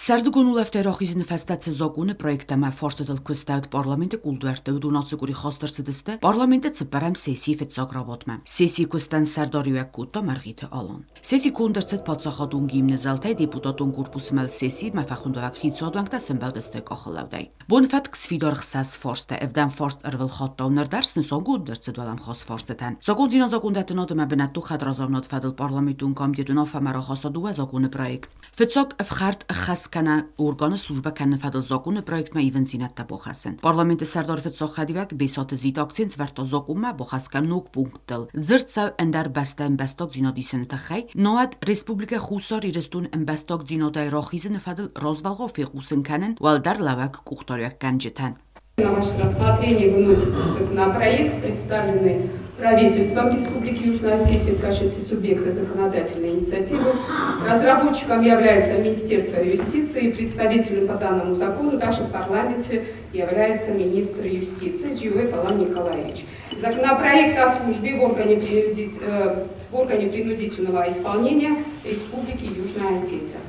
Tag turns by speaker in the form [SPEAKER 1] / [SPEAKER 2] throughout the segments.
[SPEAKER 1] Сӕрдыгон улӕфтӕй рахизыны фӕстӕ цы закъоны проект ӕмӕ фарстытыл куыстӕуыд парламенты кулдуӕртты, уыдон ацы къуыри хаст ӕрцыдысты парламенты цыппӕрӕм сессийы фыццаг рабадтмӕ. Сессийы куыстӕн сӕрдариуӕг кодта Мӕргъиты Алан. Сесси конд ӕрцыд паддзахадон гимны зӕлтӕй депутатон корпусмӕ сессимӕ фӕхуындуӕвӕг хицауадуӕнгтӕ сӕмбӕлдысты къахылӕудӕй. Бонфӕтк сфидар хсӕз фарста, ӕвдӕм фарст ӕрвылхаттау ныр дӕр снысангонд ӕрцыд уӕлӕмхас фарстытӕн. Закондзинад закондӕттынад ӕмӕ бынӕттон хӕдразамынады фӕдыл парламентон комитет уынаффӕмӕ рахаста дыууӕ законы проект. Фыццаг ӕфхӕрд ӕххӕст кӕна органы службӕ кӕныны фӕдыл законы проектмӕ ивындзинӕдтӕ бахӕссын. Парламенты сӕрдар фыццаг хӕдивӕг Бесаты Зита акцент сӕвӕрдта закъонмӕ бахӕсгӕ ног пункттыл. Дзырд цӕуы ӕндӕр бӕстӕ ӕмбӕстагдзинад исыны тыххӕй, науӕд Республикӕ Хуссар Ирыстон ӕмбӕстагдзинадӕй рахизыны фӕдыл развӕлгъау фехъусын кӕнын уӕлдӕр лӕууӕг къухдариуӕггӕнджытӕн.
[SPEAKER 2] На ваше рассмотрение выносится законопроект, представленный правительством Республики Южная Осетия в качестве субъекта законодательной инициативы. Разработчиком является Министерство юстиции, представителем по данному закону также в парламенте является министр юстиции Джиоев Алан Николаевич. Законопроект о службе в органе принудительного исполнения Республики Южная Осетия.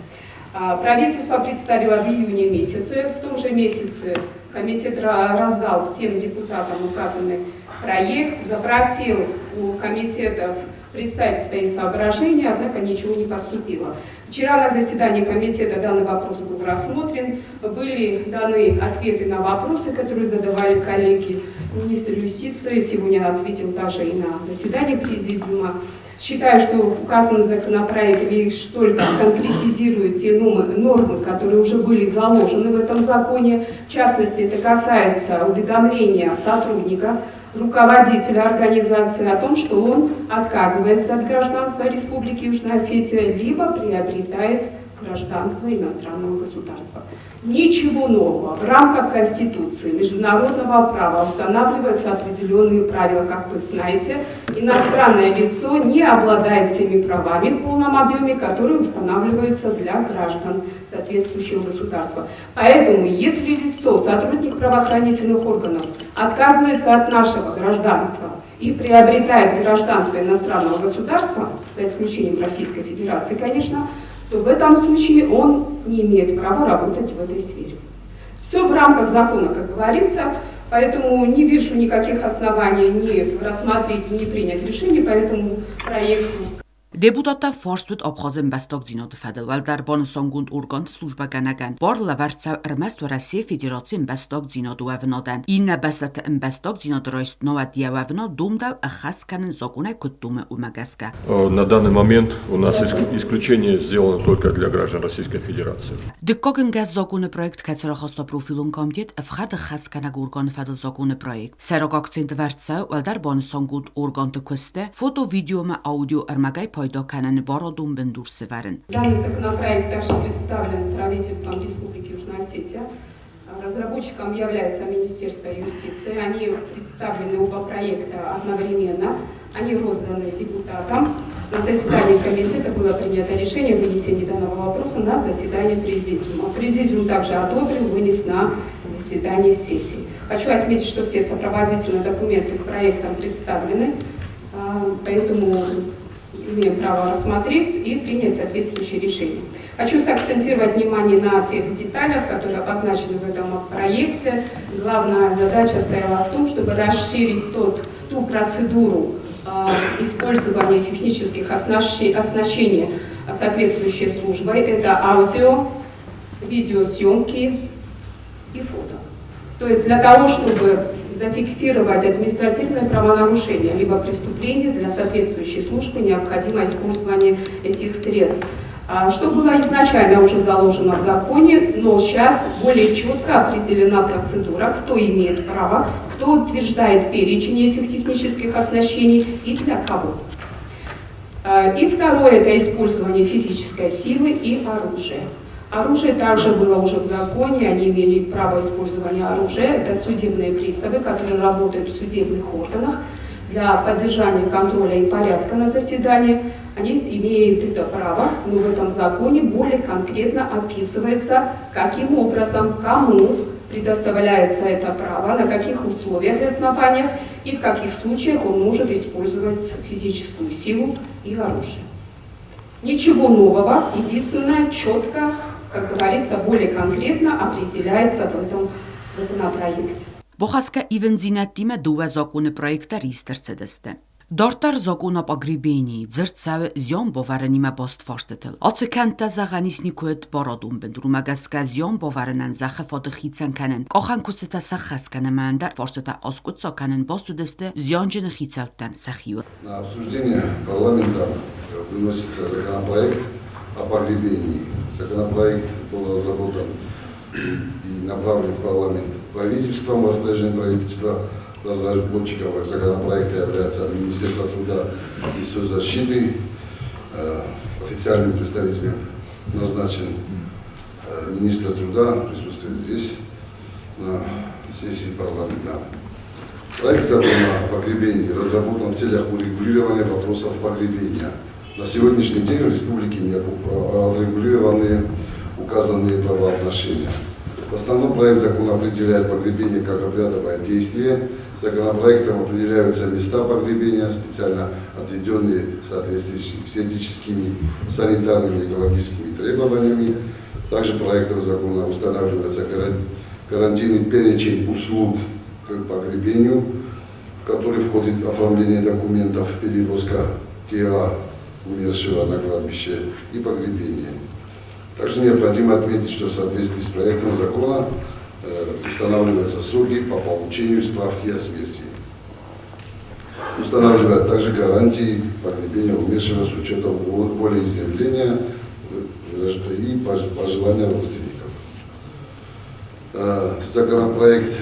[SPEAKER 2] Правительство представило в июне месяце. В том же месяце комитет раздал всем депутатам указанный проект, запросил у комитетов представить свои соображения, однако ничего не поступило. Вчера на заседании комитета данный вопрос был рассмотрен, были даны ответы на вопросы, которые задавали коллеги. Министр юстиции сегодня ответил также и на заседании президиума. Считаю, что указанный законопроект лишь только конкретизирует те нормы, которые уже были заложены в этом законе. В частности, это касается уведомления сотрудника, руководителя организации о том, что он отказывается от гражданства Республики Южная Осетия, либо приобретает гражданство иностранного государства. Ничего нового. В рамках Конституции, международного права устанавливаются определенные правила, как вы знаете. Иностранное лицо не обладает теми правами в полном объеме, которые устанавливаются для граждан соответствующего государства. Поэтому, если лицо, сотрудник правоохранительных органов, отказывается от нашего гражданства и приобретает гражданство иностранного государства, за исключением Российской Федерации, конечно, то в этом случае он не имеет права работать в этой сфере. Все в рамках закона, как говорится, поэтому не вижу никаких оснований не рассмотреть и не принять решение по этому проекту.
[SPEAKER 1] Депутаттӕ фарст уыд Абхазы ӕмбӕстагдзинады фӕдыл уӕлдӕр банысангонд органты службӕгӕнӕгӕн бар лӕвӕрд цӕуы ӕрмӕст Уӕрӕсейы Федерацийы ӕмбӕстагдзинады уӕвынадӕн. Иннӕ бӕстӕты ӕмбӕстагдзинады райст науӕд йӕ уӕвынад домдӕуы ӕххӕст кӕнын закъонӕй куыд домы, уымӕ гӕсгӕ.
[SPEAKER 3] На данный момент у нас исключение сделано только для граждан Российской Федерации.
[SPEAKER 1] Дыккаг ӕнгӕс законы проект, кӕцы рахаста профилон комитет, ӕфхӕрды хӕсгӕнӕг органы фӕдыл законы проект. Сӕйраг акцент ӕвӕрд цӕуы уӕлдӕр банысангонд органты куысты, фото-, видео ӕмӕ аудиоӕрмӕгӕй пайда кӕныны барадон бындур сӕвӕрын.
[SPEAKER 2] Данный законопроект также представлен правительством Республики Южная Осетия. Разработчиком является Министерство юстиции. Они представлены оба проекта одновременно. Они розданы депутатам. На заседании комитета было принято решение о вынесении данного вопроса на заседание президиума. Президиум также одобрил, вынес на заседание сессии. Хочу отметить, что все сопроводительные документы к проектам представлены, поэтому имеем право рассмотреть и принять соответствующее решение. Хочу сакцентировать внимание на тех деталях, которые обозначены в этом проекте. Главная задача стояла в том, чтобы расширить ту процедуру использования технических оснащений соответствующей службой. Это аудио, видеосъемки и фото. То есть для того, чтобы зафиксировать административное правонарушение либо преступление, для соответствующей службы необходимо использование этих средств. Что было изначально уже заложено в законе, но сейчас более четко определена процедура, кто имеет право, кто утверждает перечень этих технических оснащений и для кого. И второе – это использование физической силы и оружия. Оружие также было уже в законе, они имели право использования оружия. Это судебные приставы, которые работают в судебных органах для поддержания контроля и порядка на заседании. Они имеют это право, но в этом законе более конкретно описывается, каким образом, кому предоставляется это право, на каких условиях и основаниях и в каких случаях он может использовать физическую силу и оружие. Ничего нового, единственное, четко, как говорится, более конкретно определяется в этом законопроекте.
[SPEAKER 1] Бохаска ивындзинӕдтимӕ дыууӕ закъоны проекттӕ ист ӕрцыдысты. Дарддӕр закъон о погребении дзырд цӕуы зиан бавӕрынимӕ баст фарстытыл. Ацы кӕндтӕ зӕгъӕн ис никуы уыд барадон бындур, уымӕ гӕсгӕ зиан бавӕрынӕн зӕххы фӕды хицӕн кӕнын, къахӕн куыстытӕ сӕххӕст кӕнын ӕмӕ ӕндӕр фарстытӕ аскъуыддзаг кӕнын баст уыдысты зианджыны хицӕуттӕн сӕхиуыл.
[SPEAKER 4] На обсуждение парламента выносится законопроект о погребении. Законопроект был разработан и направлен в парламент правительством, в распоряжение правительства. Разработчиком законопроекта является Министерство труда и соцзащиты. Официальным представителем назначен министр труда, присутствует здесь на сессии парламента. Проект закона о погребении разработан в целях урегулирования вопросов погребения. На сегодняшний день в республике не отрегулированы указанные правоотношения. В основном проект закона определяет погребение как обрядовое действие. Законопроектом определяются места погребения, специально отведенные в соответствии с этическими, санитарными и экологическими требованиями. Также проектом закона устанавливается карантинный перечень услуг к погребению, в который входит оформление документов, перевозка тела умершего на кладбище и погребение. Также необходимо отметить, что в соответствии с проектом закона устанавливаются сроки по получению справки о смерти. Устанавливают также гарантии погребения умершего с учетом волеизъявления и пожелания родственников. Законопроект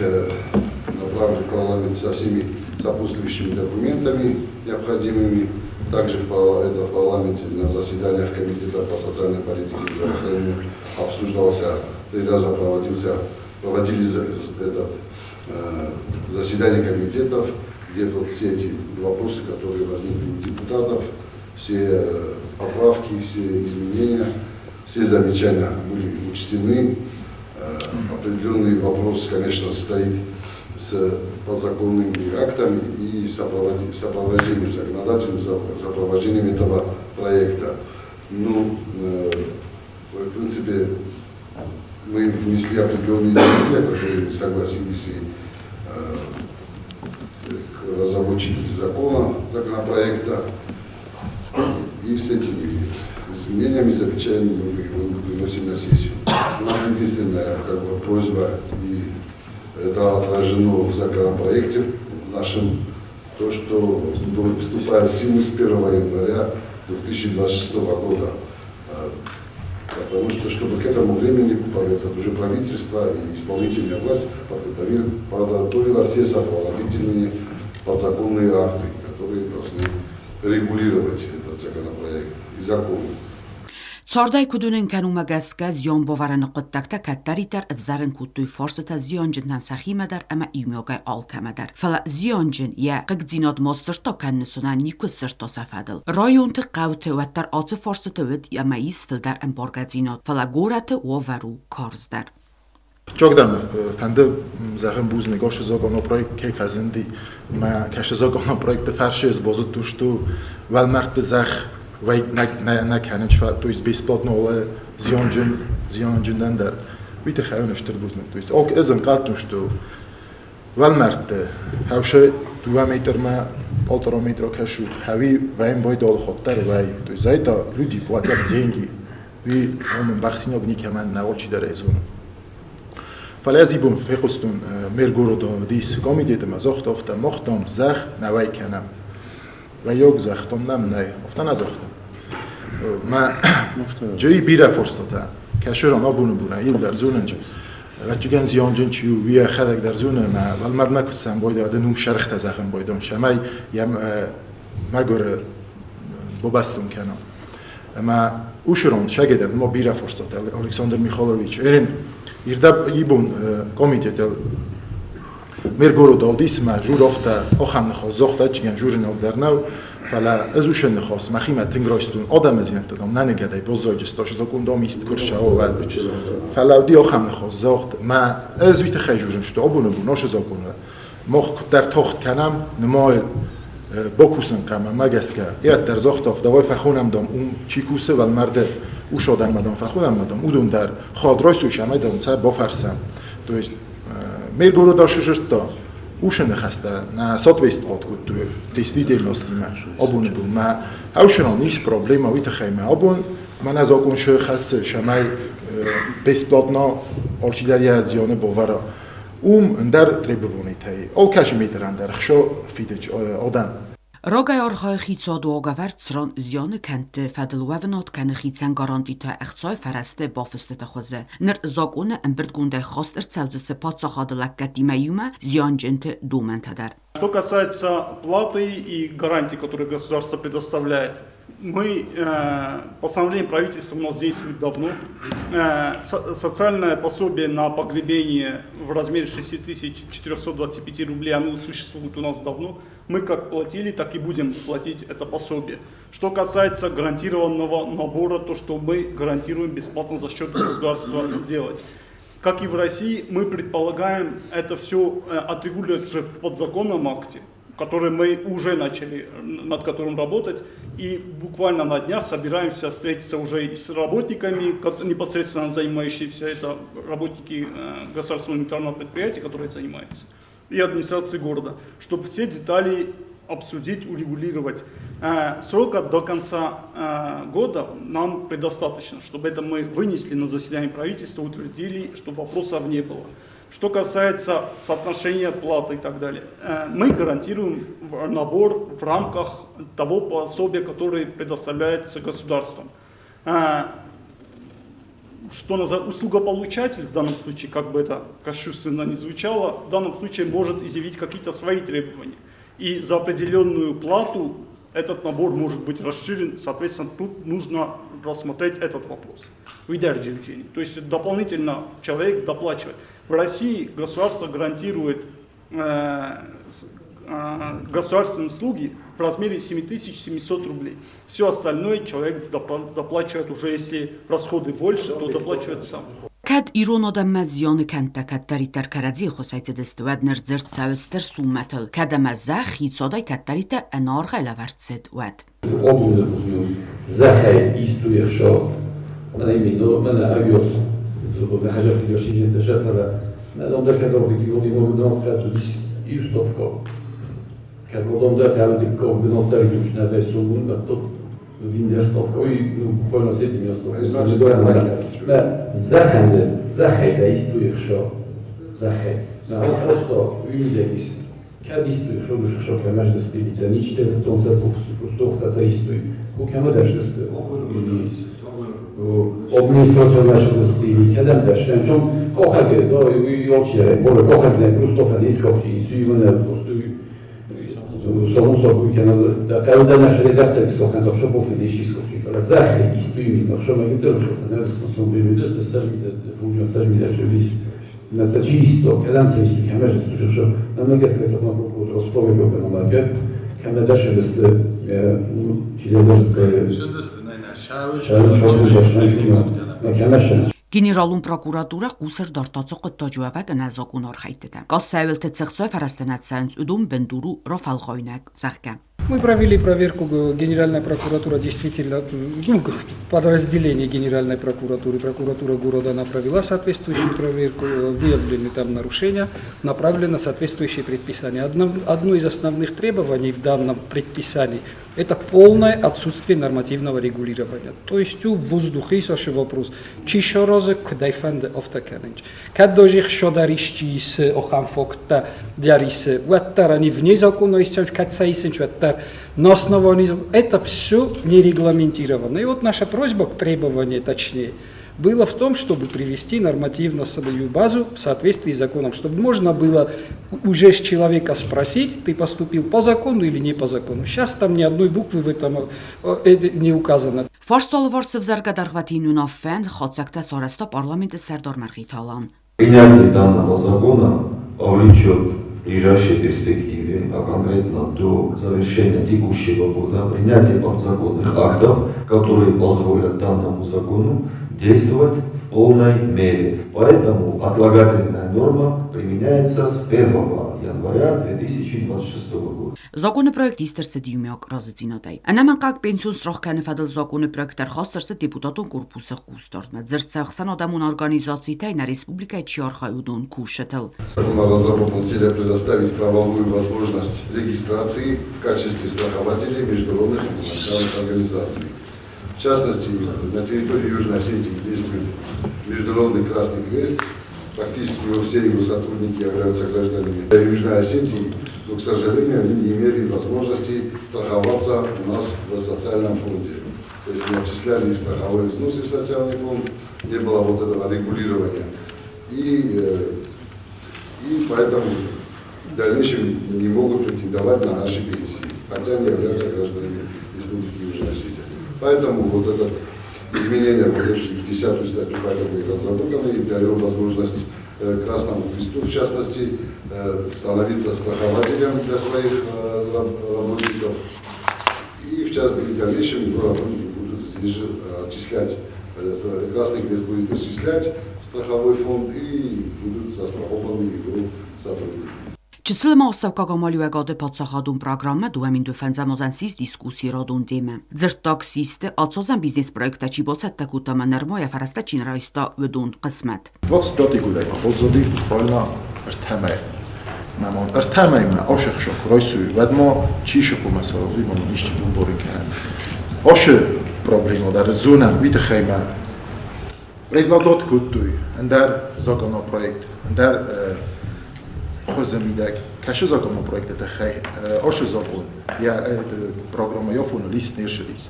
[SPEAKER 4] направлен в парламент со всеми сопутствующими документами необходимыми. Также в парламенте на заседаниях Комитета по социальной политике и здравоохранению обсуждался, 3 раза проводились заседания комитетов, где вот все эти вопросы, которые возникли у депутатов, все поправки, все изменения, все замечания были учтены. Определенный вопрос, конечно, стоит с подзаконными актами и сопровождением, законодательным сопровождением этого проекта. Ну, в принципе, мы внесли определенные изменения, которые согласились и разработчики закона, законопроекта. И с этими изменениями, замечаниями мы выносим на сессию. У нас единственная, как бы, просьба, и это отражено в законопроекте нашем, то, что вступает в силу с 1 января 2026 года. Потому что, чтобы к этому времени уже правительство и исполнительная власть подготовила все сопроводительные подзаконные акты, которые должны регулировать этот законопроект и закон.
[SPEAKER 1] Цардӕй куыд уынын кӕнунмӕ гӕсгӕ зианбавӕрӕны хъуыддӕгтӕ кӕддӕриддӕр ӕвзарын кодтой фарстытӕ зианджынтӕн сӕхимӕ дӕр ӕмӕ иумиагӕй алкӕмӕ дӕр. Фӕлӕ зианджын йӕ хъыгдзинад ма сдзырдта кӕныны сонӕн никуы сдзырдта сӕ фӕдыл. Районты, хъӕуты уӕддӕр ацы фарстыты уыд ӕмӕ ис фылдӕр ӕмбаргӕдзинад, фӕлӕ горӕты уавӕр у карздӕр.
[SPEAKER 5] Фыццагдӕр мӕ фӕнды зӕгъын бузныг ацы законопроект кӕй фӕзынди. Мӕ кӕсы законопроекты фӕрцы сбазыдтон, что уӕлмӕрдты зӕхх уӕй нӕ кӕнын, то есть бесплатно зианджын, зианджынӕн дӕр. Уый тыххӕй уын стыр бузныг. То есть ӕз ӕнхъӕлдтон, что уӕлмӕрдты хӕусы 2 метрмӕ, 1,5 метра кӕсут, хӕуи вӕйын байдалы ходдӕр вӕй. То есть за это люди платят деньги. Уый омын бӕхсинаг никӕмӕн нӕ алчидӕр ӕй зоны. Фӕлӕ ӕз ибон фехъуыстон мер города уыдис комитеты ӕмӕ загъта, афтӕ мах дам зӕхх нӕ уӕй кӕнӕм. Уӕййаг зӕхх дам нӕм нӕй. Афтӕ нӕ загъта. Мӕ джей бирӕ фарстатӕ. Кӕсыран абоны бонӕй иу дӕр зонынджын. Ӕвӕццӕгӕн зианджын чи у, уый йӕхӕдӕг дӕр зоны ӕмӕ уӕлмӕрдмӕ куы цӕуӕм байдайа, ын уым сӕргътӕ зӕгъын байдайон, цӕмӕй йӕм мӕгуыры бабӕстон кӕна. Ӕмӕ усырон сӕгедӕр ма бирӕ фарстатӕ Александр Михайлович. Эрин ирдӕ ибон комитетел мер города уыдис мӕ жур афтӕ ахӕм ныхас загъта, ӕцӕгӕн журинаг дӕр нӕу, фӕлӕ ӕз уыцы ныхас мӕхимӕ тынг райстон адӕмы зиӕнттӕ дам нӕ ныгӕдӕй баззайдысты, закъон дам ист куы рцӕуа, уӕд. Фӕлӕ уыди ахӕм ныхас загъд, мӕ ӕз уый тыххӕй журын, что абоны бон ацы закъоны мах куыддӕр тагъд кӕнӕм, нымайы бакусын хъӕмӕ мӕ гӕсгӕ. Иӕддӕр загъта, давай фӕхонӕм дам, ум чи кусы уӕлмӕрды, Ушодан мадам фахудам мадам уыдон дӕр хад райсой ӕмӕ дам сӕ бафӕрсӕм. То есть մեր գորոդաշժրտта ушը նխաստա на соответствовать кодтой действительности-мӕ абоны бон мӕ ӕвшынон ис проблема уый тыххӕй мӕ абон мӕнӕ закон шы хӕссы сӕмӕй бесплатно алчидӕр йӕ зианы бавӕра. Ум ӕндӕр требованитӕй алкӕцы метрӕн дӕр хсо фидыч адӕм.
[SPEAKER 1] Рагӕй архайы хицауады уагӕвӕрд, цыран зианы кӕндты фӕдыл уӕвынад кӕны хицӕн гарантитӕ ӕхцайы фӕрӕзты бафыстыты хуызы. Ныр закъоны ӕмбырдгондӕй хаст ӕрцӕудзысты паддзахады лӕггӕдтимӕ иумӕ зианджынты домӕнтӕ дӕр.
[SPEAKER 6] Что касается платы и гарантий, которые государство предоставляет, мы, постановление правительства у нас действует давно. Социальное пособие на погребение в размере 6425 рублей, оно существует у нас давно. Мы как платили, так и будем платить это пособие. Что касается гарантированного набора, то, что мы гарантируем бесплатно за счет государства сделать. Как и в России, мы предполагаем это все отрегулировать уже в подзаконном акте, который мы уже начали, над которым работать. И буквально на днях собираемся встретиться уже и с работниками, непосредственно занимающиеся, это работники государственного унитарного предприятия, которые занимаются, и администрации города, чтобы все детали обсудить, урегулировать. Срока до конца года нам предостаточно, чтобы это мы вынесли на заседание правительства, утвердили, чтобы вопросов не было. Что касается соотношения платы и так далее, мы гарантируем набор в рамках того пособия, которое предоставляется государством. Что услугополучатель в данном случае, как бы это кощунственно ни звучало, в данном случае может изъявить какие-то свои требования. И за определенную плату этот набор может быть расширен, соответственно, тут нужно рассмотреть этот вопрос. То есть дополнительно человек доплачивает. В России государство гарантирует государственные услуги в размере 7700 рублей. Все остальное человек доплачивает уже, если расходы больше, то доплачивает сам.
[SPEAKER 1] Кӕд ирон адӕммӕ зианы кӕндтӕ кӕддӕриддӕр кӕрӕдзийы ӕххуысӕй цыдысты, уӕд ныр дзырд цӕуы стыр суммӕтыл, кӕд ӕмӕ зӕхх хицауадӕй кӕддӕриддӕр ӕнӕаргъӕй лӕвӕрд цыд, уӕд. Генералун прокуратура կուսր դարտացո կտոջուավակ ընազոկուն օրխայտտը։ Կասսայվելտը ցղծոյ ֆարաստանացանց ուդում բնդուրու ռոֆալղոյնակ ծաղկա։
[SPEAKER 7] Мы провели проверку, Генеральная прокуратура действительно, ну, подразделение Генеральной прокуратуры, прокуратура города, она провела соответствующую проверку, выявлены там нарушения, направлено соответствующие предписания. Одно из основных требований в данном предписании – это полное отсутствие нормативного регулирования. То есть у воздуха есть вопрос, чишорозы кудайфанды автоканенч. Кадожих шодаришчис оханфокта диарисы, уаттар они вне закона, на основании это все не регламентировано. И вот наша просьба, требование точнее, было в том, чтобы привести нормативно свою базу в соответствии с законом, чтобы можно было уже с человека спросить, ты поступил по закону или не по закону. Сейчас там ни одной буквы в этом не указано.
[SPEAKER 8] Принятие данного закона повлечет в ближайшей перспективе, а конкретно до завершения текущего года, принятие подзаконных актов, которые позволят данному закону действовать в полной мере. Поэтому отлагательное норма применяется с 1 января 2026 года.
[SPEAKER 1] Законопроект ист ӕрцыд иумиаг разыдзинадӕй. Ӕнӕмӕнгхъӕуӕг пенсион страхкӕны фӕдыл законопроект ӕрхаст ӕрцыд депутатон корпусы хъусдардмӕ. Дзырд цӕуы ӕхсӕнадӕмон организацитӕй нӕ республикӕйы чи архайы, уыдон кусджытыл.
[SPEAKER 4] Закон разработан с целью предоставить правовую возможность регистрации в качестве страхователей международных и гуманитарных организаций. В частности, на территории Южной Осетии действует Международный Красный Крест. Практически все его сотрудники являются гражданами Южной Осетии, но, к сожалению, они не имели возможности страховаться у нас в социальном фонде. То есть не отчисляли страховые взносы в социальный фонд, не было вот этого регулирования. И поэтому в дальнейшем не могут претендовать на наши пенсии, хотя они являются гражданами Республики Южная Осетия. Поэтому вот это изменение вот эти в 10 статью поэтому и разработаны, и даем возможность Красному Кресту, в частности, становиться страхователем для своих работников. И в дальнейшем его работники будут здесь же отчислять, Красный Крест будет отчислять в страховой фонд и будут застрахованы его сотрудники.
[SPEAKER 1] Чысыл ӕмӕ астӕуккаг амалиуӕгады паддзахадон программӕ 2025 ссис дискуссийы радон темӕ. Дзырддаг систы, ацы азӕн бизнес-проекттӕ чи бацӕттӕ кодта ӕмӕ нырма йӕ фӕрӕзтӕ чи нӕ райста, уыдон хъысмӕт.
[SPEAKER 5] 25 годӕй ма баззади буквально ӕртӕ мӕйы. Мӕ ӕртӕ мӕймӕ асӕхсӕ куы райсой, уӕд ма чи сы хъуамӕ саразой, ма мын исчи бамбарын кӕнӕд. Ашы проблема дӕр зонӕм, уый тыххӕй мӕ предлагать кодтой ӕндӕр законопроект, ӕндӕр хуызы мидӕг. Кӕсы законопроекты тыххӕй ашы закон, йӕ программа афоныл ист не рцыдис.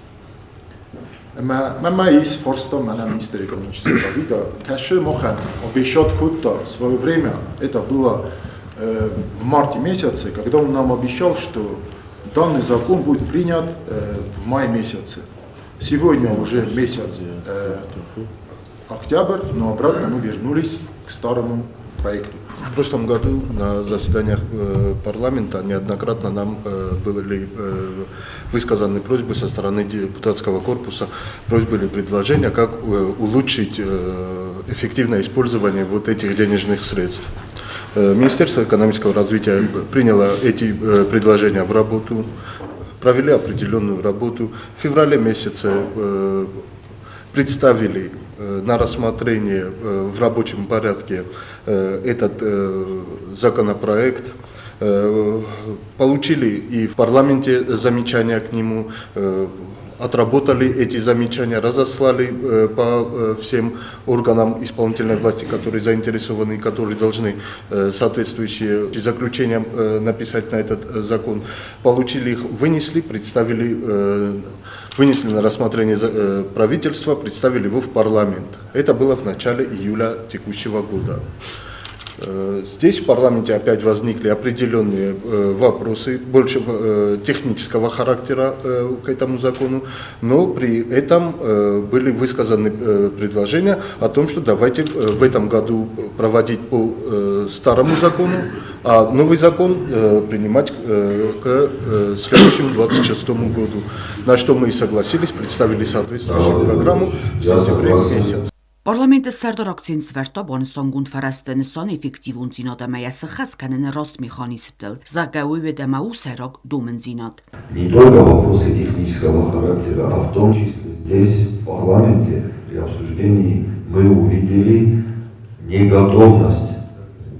[SPEAKER 5] Ӕмӕ мӕнмӕ ис фарста мӕнӕ министр экономического развития. Кӕсы махӕн обещать кодта в свое время, это было в марте месяце, когда он нам обещал, что данный закон будет принят в мае месяце. Сегодня уже месяц октябрь, но обратно мы вернулись к старому проекту.
[SPEAKER 9] В прошлом году на заседаниях парламента неоднократно нам были высказаны просьбы со стороны депутатского корпуса, просьбы или предложения, как улучшить эффективное использование вот этих денежных средств. Министерство экономического развития приняло эти предложения в работу, провели определенную работу. В феврале месяце представили на рассмотрение в рабочем порядке этот законопроект. Получили и в парламенте замечания к нему, отработали эти замечания, разослали по всем органам исполнительной власти, которые заинтересованы и которые должны соответствующие заключения написать на этот закон. Получили их, вынесли, представили, вынесли на рассмотрение правительства, представили его в парламент. Это было в начале июля текущего года. Здесь в парламенте опять возникли определенные вопросы, больше технического характера к этому закону, но при этом были высказаны предложения о том, что давайте в этом году проводить по старому закону, а новый закон принимать к следующему 26 году. На что мы и согласились, представили соответствующую программу в сентябре месяце.
[SPEAKER 1] Парламенты сӕрдар акцент сӕвӕрдта банысангонд фӕрӕзты нысан эффективондзинад ӕмӕ йӕ сыххӕст кӕныны раст механизмтыл, зӕгъгӕ, уый уыд ӕмӕ у сӕйраг домындзинад.
[SPEAKER 8] Не только вопросы технического характера, а в том числе здесь, в парламенте, при обсуждении мы увидели неготовность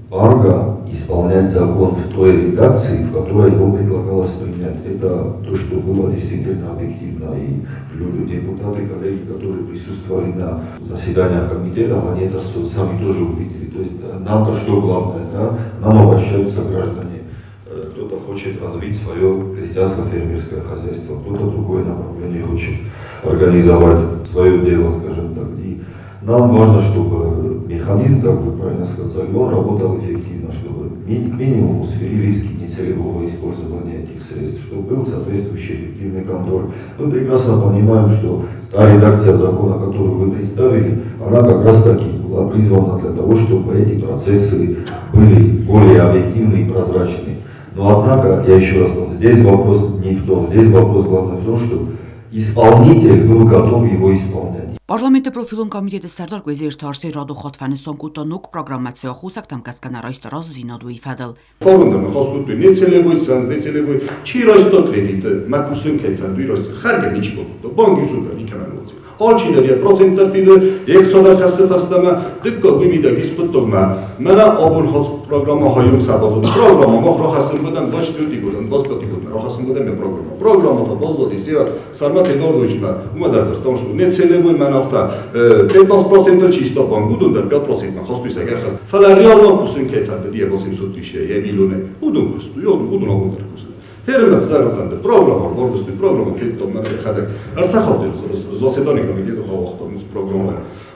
[SPEAKER 8] банка исполнять закон в той редакции, в которой его предлагалось принять. Это то, что было действительно объективно. И люди, депутаты, коллеги, которые присутствовали на заседаниях комитетов, они это сами тоже увидели. То есть нам-то что главное, да? Нам обращаются граждане. Кто-то хочет развить свое крестьянско-фермерское хозяйство, кто-то другое направление хочет организовать свое дело, скажем так. И нам важно, чтобы механизм, как вы правильно сказали, он работал эффективно, чтобы к минимуму свели риски нецелевого использования этих средств, чтобы был соответствующий эффективный контроль. Мы прекрасно понимаем, что та редакция закона, которую вы представили, она как раз таки была призвана для того, чтобы эти процессы были более объективны и прозрачны. Но однако, я еще раз говорю, здесь вопрос не в том, здесь вопрос главный в том, что исполнитель был готов его исполнять.
[SPEAKER 1] Парламенты профилон комитеты сӕрдар Куезейты Арсен радон хатт фӕнысан кодта ног программӕ цы аххосӕгтӕм гӕсгӕ нӕ райста разыдзинад, уый фӕдыл.
[SPEAKER 10] Форундӕр ныхас кодтой нецелевой, нецелевой, чи райста кредиты, мӕ кусын кӕй фӕнды, уый райста. Хӕргӕ ничи бакодта, банк иу дӕр никӕмӕн уадзы. Алчидӕр йӕ проценттӕ фиды, йе хца хӕссы фӕстӕмӕ, дыккаг уый мидӕг ис хъуыддагмӕ. Мӕнӕ абон хац программа хайон сабазон. Программа мах рахӕссын кодтам 24 годӕн, 25 годмӕ рахӕссын кодтам йӕ программа. Программа та баззадис йӕ Сармат Эдуардовичмӕ. Уымӕ дӕр дзырдтам, что нецелевой мӕн афтӕ 15% чисто банк, уыдон дӕр 5% хастой сӕ гӕххӕтт. Фӕлӕ реално кусын кӕй фӕндыд йӕ 800 тысяча, йӕ миллионӕй, уыдон куыстой, уыдон абон дӕр кусынц. Херымӕ цӕрын фӕнды, программа ӕрбарвыстой, программа федтам мӕнӕ йӕхӕдӕг. Ӕртӕ хатты заседание комитеты ауагътам уыцы программӕ.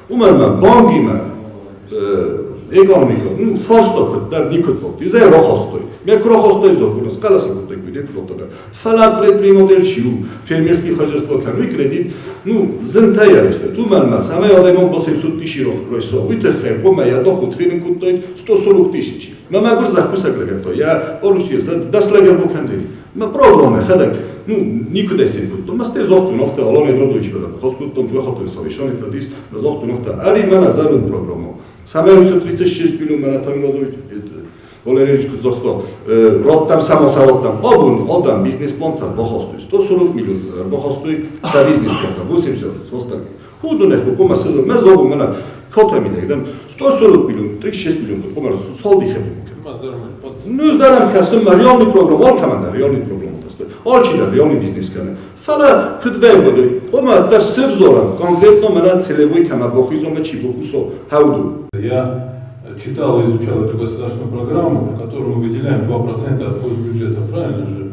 [SPEAKER 10] Уымӕн ӕмӕ бангимӕ экономика, ну, фарста куыддӕр никуыд кодтой. Зӕй рахастой. Мӕ куы рахастой, закон схъӕлӕс кодтой куы депутаттӕ дӕр. Фӕлӕ предприниматель чи у, фермерский хозяйство кӕны кредит, ну, зынтӕй арӕзтой. Уымӕн ӕмӕ цӕмӕй адӕймаг 800 тысячи райса, уый тыххӕй хъуамӕ йӕ доход фенын кодтаид 140 тысячи. Мӕ мӕгуыр зӕхкусӕг лӕгӕн та йӕ получил, дӕс лӕгӕн бакӕндзӕни. Мӕ программӕ йӕхӕдӕг, ну, никуыдӕй цин кодтон. Мӕ стӕй загътон афтӕ, Алан Эдуардович ныхас кодтон, дыууӕ хатты совещание дис, мӕ загътон афтӕ, ӕри мӕнӕ зӕронд программӕ. Цӕмӕй уыцы 36 миллион мӕнӕ Таймуразович Валерьевич куыд загъта, радтам сӕ радтам. Абон адӕм бизнес-плантӕ бахастой 140 миллион бахастой сӕ бизнес-плантӕ, 80 состарки. Уыдонӕй хъуамӕ цы мӕ зӕгъон, мӕнӕ фотомидӕг дӕм 140 миллион, 36 миллион хъуамӕ цалдихӕй. Ну, здарам кӕсын, мӕ реальный программа, алкӕмӕн дӕр реальный программа тасты. Алчидӕр реальный бизнес кӕны. Фӕлӕ куыд вӕййы, хъуамӕ дӕр цы взорӕм, конкретно мӕнӕ целевой кӕмӕ бахизон, чи бакусо, хауду.
[SPEAKER 11] Я читал и изучал эту государственную программу, в которой мы выделяем 2% от госбюджета, правильно же?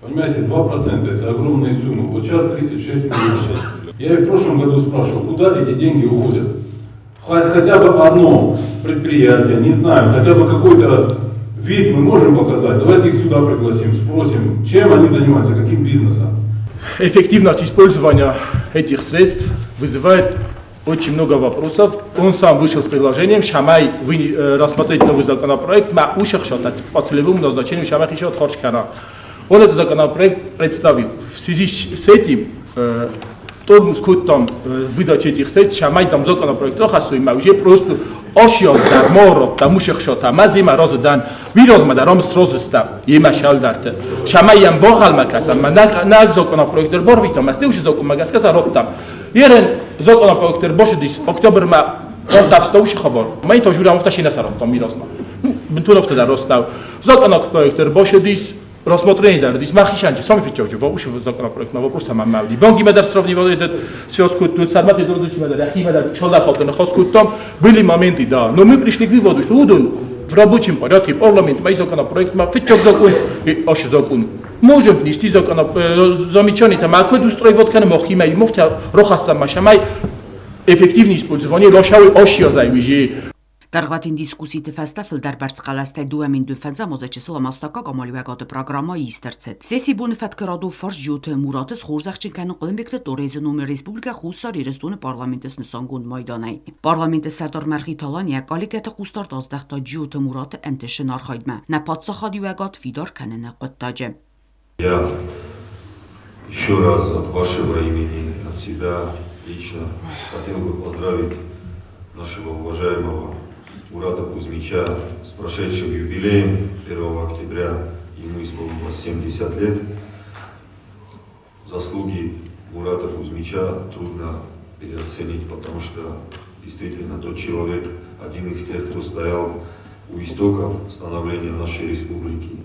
[SPEAKER 11] Понимаете, 2% это огромные суммы. Вот сейчас 36 миллионов. Я и в прошлом году спрашивал, куда эти деньги уходят. Хотя бы одно предприятие, не знаю, хотя бы какой-то вид мы можем показать. Давайте их сюда пригласим, спросим, чем они занимаются, каким бизнесом.
[SPEAKER 12] Эффективность использования этих средств вызывает очень много вопросов. Он сам вышел с предложением Шамай рассмотреть новый законопроект, ма по целевому назначению Шамай Хишот. Он этот законопроект представил. В связи с этим тормоз кодтам выдачи этих средств, Шамай там законопроект рахасуй, ма уже просто ошиоз дар мо тамуших шота мазима розы дан вирозма даром срозыста ема шалдарты шамаям бохал макаса ма на законопроект бор витам асте уш закон магаска роптам ерен законопроект бошидис октябр ма ортавста уш хабар ма ито жура муфта шина сароптам мирозма бинтун офта дар ростав законопроект бошидис рассмотрение дар дис махишанчи сами фичавчи ва уш законопроект на вопрос сама мавди банги мадар сравнивал этот связку тут Сармат Эдуардович мадар Яхи мадар шолдар халтын хос там были моменты, да, но мы пришли к выводу, что удун в рабочем порядке парламент ма законопроект ма фичок закон и аш закон можем внести закон замечание там а код устраивать кана махима и муфта рохаса машамай эффективное использование лошавы ошиозай вижи.
[SPEAKER 1] Дӕргъвӕтин дискусситы фӕстӕ фылдӕр бӕрц хъӕлӕстӕй 2500 мозӕчысыл ӕмӕ камалиуӕгады программа ист ӕрцыд. Сессийы боны фӕткы радон фарст Джиоты Мураты схорзӕхджын кӕнын Хъуылымбегты Торезы номер Республикӕ Хуссар Ирыстоны парламенты снысангонд майданӕй. Парламенты сӕрдар Мӕргъиты Алан йӕ коллегӕты хъусдард аздӕхта Джиоты Мураты ӕнтыстджын архайдмӕ нӕ паддзахадиуӕгад фидар кӕныны хъуыддаджы.
[SPEAKER 8] Я еще раз от вашего имени, от себя лично хотел бы поздравить нашего уважаемого Мурата Кузьмича с прошедшим юбилеем. 1 октября ему исполнилось 70 лет. Заслуги Мурата Кузьмича трудно переоценить, потому что действительно тот человек, один из тех, кто стоял у истоков становления нашей республики,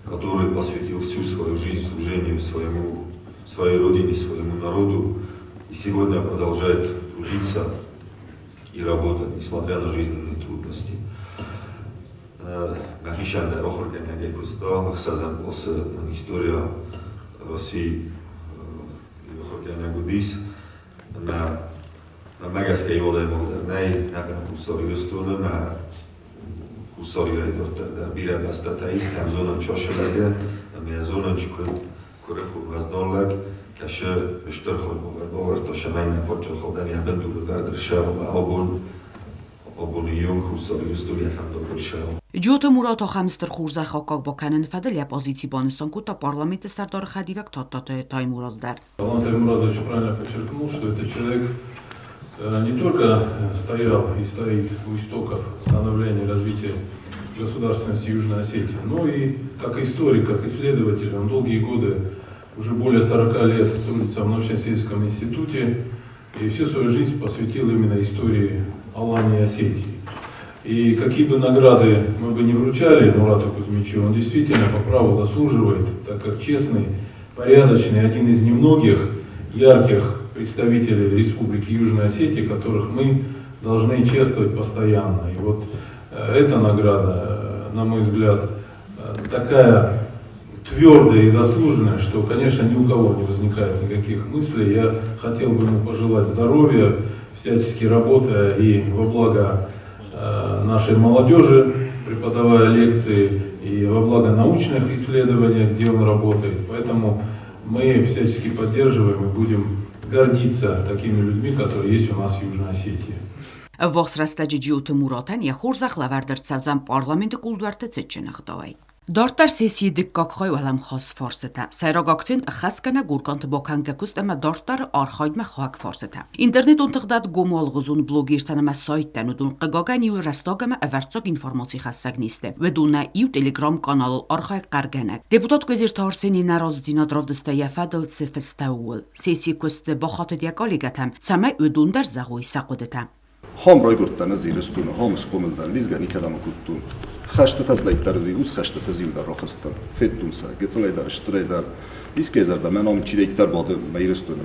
[SPEAKER 8] который посвятил всю свою жизнь служению своей родине, своему народу, и сегодня продолжает трудиться и работать, несмотря на жизненные трудности. Махишан рохоргенеге куста, хсазам ос история России хоргенегудис, ма megeszke jól nei, nekem Husszar Iristone, ma Husszar Irajtorter, bire beszteteis, kem zonan csasselege, ami a zonan csukut korechul vazdonleg, кеше штырхой бовар, то шамайна почо ходани абендул вердер шео абон юнг Хуссар Иристоне фандогul шео.
[SPEAKER 1] Джиоты Мурат ахӕм стыр хорзӕх аккаг бакӕныны фӕдыл йӕ позици банысан кодта парламенты сӕрдары хӕдивӕг Тадтаты Таймураз дӕр.
[SPEAKER 11] Алан Таймуразович правильно подчеркнул, что это человек, не только стоял и стоит у истоков становления и развития государственности Южной Осетии, но и как историк, как исследователь, он долгие годы, уже более 40 лет трудится в научно-исследовательском институте и всю свою жизнь посвятил именно истории Алании и Осетии. И какие бы награды мы бы не вручали Мурату Кузьмичу, он действительно по праву заслуживает, так как честный, порядочный, один из немногих ярких представителей Республики Южная Осетия, которых мы должны чествовать постоянно. И вот эта награда, на мой взгляд, такая твердая и заслуженная, что, конечно, ни у кого не возникает никаких мыслей. Я хотел бы ему пожелать здоровья, всячески работая и во благо нашей молодежи, преподавая лекции, и во благо научных исследований, где он работает. Поэтому мы всячески поддерживаем и будем гордиться такими людьми, которые есть у нас в Южной Осетии.
[SPEAKER 1] Вохс рӕстӕджы Джиоты Муратӕн йӕ хорзӕх лӕвӕрд ӕрцӕудзӕн Парламенты кулдуӕртты цытджын ӕгъдауӕй. Дарддӕр сессийы дыккаг хай уӕлӕмхас фарстытӕ. Сӕйраг акцент ӕххӕстгӕнӕг органты бакӕнгӕ куыст ӕмӕ дарддӕры архайдмӕ хауӕг фарстытӕ. Интернетон тыгъдад гом алыгъуызон блогертӕн ӕмӕ сайттӕн уыдон, хъыгагӕн, иу рӕстаг ӕмӕ ӕвӕрццаг информацихӕссӕг не сты. Уыдон нӕ иу телеграм-каналыл архайӕг хъӕргӕнӕг. Депутат Козырты Арсений нӕразыдзинад равдыста йӕ фӕдыл цы фыста, ууыл. Сессийы куысты бахатыд йӕ коллегӕтӕм, цӕмӕй уыдон дӕр зӕгъой сӕ хъуыдытӕ.
[SPEAKER 10] Хом райгурдтӕн ӕз Иристони, хом схъомыл дӕн, лидзгӕ никӕдӕм кодтон. Хӕстытӕ дӕр уыцы хӕстытӕ иу дӕр рахызтӕн. Федтон сӕ, гыццылӕй дӕр, стырӕй дӕр. Искӕй зӕрдӕ мӕ ном чидӕриддӕр бады мӕ Ирыстоны.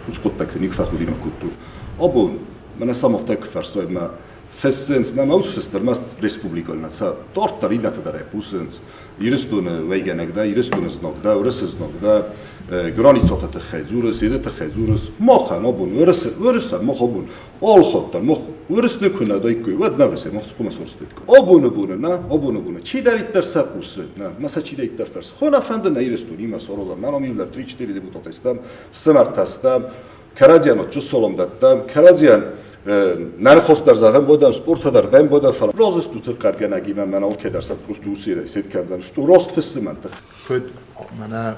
[SPEAKER 10] Уыцы хъуыддӕгты никуы фӕхудинаг кодтон. Абон мӕнӕ сӕм афтӕ куы фӕрсой, мӕ фыссынц, нӕ мӕ уыцы фыст ӕрмӕст республикӕйы нӕ, сӕ дарддӕр иннӕтӕ дӕр ӕй хъусынц. Ирыстоны уӕйгӕнӕг дӕ, Ирыстоны знаг дӕ, Уырысы знаг дӕ, границӕты тыххӕй дзурыс, еды тыххӕй дзурыс. Махӕн абон Уырысы, Уырысӕн мах абон алхатт дӕр мах Уырыс нӕ куы нӕ даиккой, уӕд нӕ Уырысӕй мах хъуамӕ сорстаиккой. Абоны боны нӕ, абоны боны чидӕриддӕр сӕ хъусы, нӕ, мӕ сӕ чидӕриддӕр фӕрсы. Хона фӕнды нӕ Ирыстонимӕ саразӕм, мӕ ном иу три-четыре депутата стӕм, фсымӕртӕ стӕм, кӕрӕдзийӕн отчы салам дӕттӕм, кӕрӕдзийӕн нӕ ныхас дӕр зӕгъӕм бодӕм, спорты дӕр вӕм бодӕм, фӕлӕ разы стут хъӕргӕнӕгимӕ мӕн алкӕдӕр сӕ просто уыцы сет кӕндзӕн, что рост фыссы мӕн тых.
[SPEAKER 5] Куыд мӕнӕ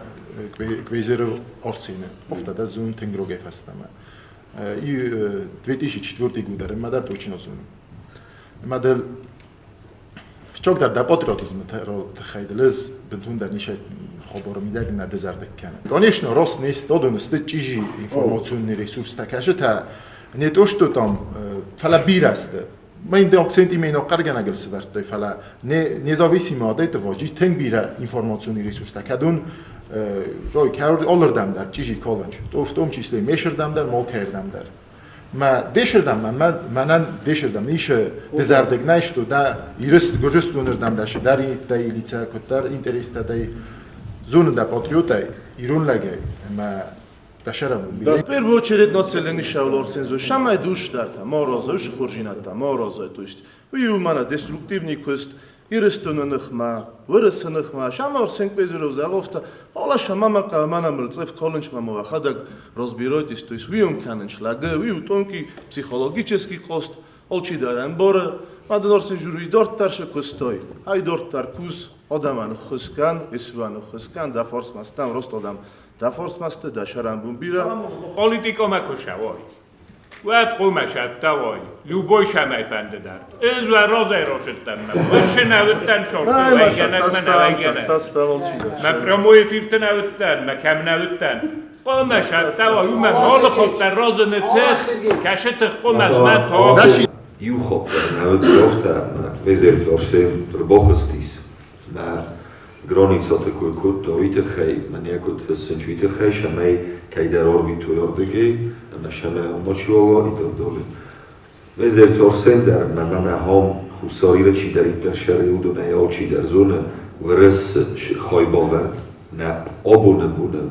[SPEAKER 5] Квезеры Арсены, афтӕ дӕ зон тынг рогӕй фӕстӕмӕ. И 2004 год дӕр мӕ дӕр точно зонын. Мӕ дыл Фыццагдӕр дӕ патриотизмы тыххӕй дыл ӕз бынтондӕр ницы хабары мидӕг нӕ дызӕрдыг кӕнын. Конечно, рост не стадон сты чъизи информационный ресурстӕ, кӕсытӕ не то что там, фӕлӕ бирӕ сты. Мӕн дӕ акцентимӕ хъӕргӕнӕгыл сывӕрдтой, фӕлӕ независимо от этого, тынг бирӕ информационный ресурстӕ, кӕд уын алырдӕм дӕр чъизи калынч, в том числе месырдӕм дӕр, малкӕйырдӕм дӕр. Мӕ десырдӕм, мӕнӕн десырдӕм ницы дызӕрдыг нӕй, что дӕ Ирыст Гуырдзыстонырдӕм дӕ дӕр дӕ лицӕ куыддӕр интерестӕ дӕ зонын дӕ патриотӕй, ирон лӕгӕй ӕмӕ дӕ сӕрӕбон.
[SPEAKER 13] Да, в первую очередь нацелены шавлорсензо, шамай душ дарта, мороза, ушы хорзинадта, мороза, то есть уый у мӕнӕ деструктивный куыст, Ирыстоны ныхмӕ, Уырысы ныхмӕ, Шамар Сенквезеров зӕгъофта, ола шамама хъамана мыл цъыф колынч мӕ уӕхӕдӕг разбирайтесь, то есть уый ум кӕнынч лӕгы, уый у тонкий психологический кост, алчидӕр ӕмбары, мадын Арсен жюри дарддӕр сӕ куыстой, ай дарддӕр кус, адӕмӕн ӕххуыс кӕн, исвӕн ӕххуыс кӕн, дӕ фарсмӕ стӕм, рост адӕм дӕ фарсмӕ сты, дӕ сӕрӕнбон бирӕ.
[SPEAKER 14] Политикомӕ куы сӕуой, уӕд хъуамӕ сӕттӕуой, любой сӕмӕй фӕнды дӕр. Ӕз уӕ разӕй рацыдтӕн, мӕ фысы нӕ уыдтӕн шорты, уӕйгӕнӕг мӕ нӕ уӕйгӕнӕг. Мӕ прямой эфирты нӕ уыдтӕн, мӕ кӕм нӕ уыдтӕн. Хъуамӕ сӕттӕуой, уымӕн алы хатт дӕр разыны тых, кӕсы тых хъуымӕ мӕ тох.
[SPEAKER 8] Иу хатт дӕр нӕ уыд афтӕ, ӕмӕ резервты Арсен ӕрбахызтис мӕ границӕты кой кодта, уый тыххӕй мӕнӕ куыд фыссынц, уый тыххӕй цӕмӕй кӕйдӕр арвитой ардыгӕй ӕмӕ сӕмӕ мачиуал и так далее. Резервты Арсен дӕр ӕмӕ мӕнӕ ахӕм Хуссар Иры чидӕриддӕр сӕры, уыдонӕй алчидӕр зоны, Уырысы хайбавӕрд нӕ абоны боны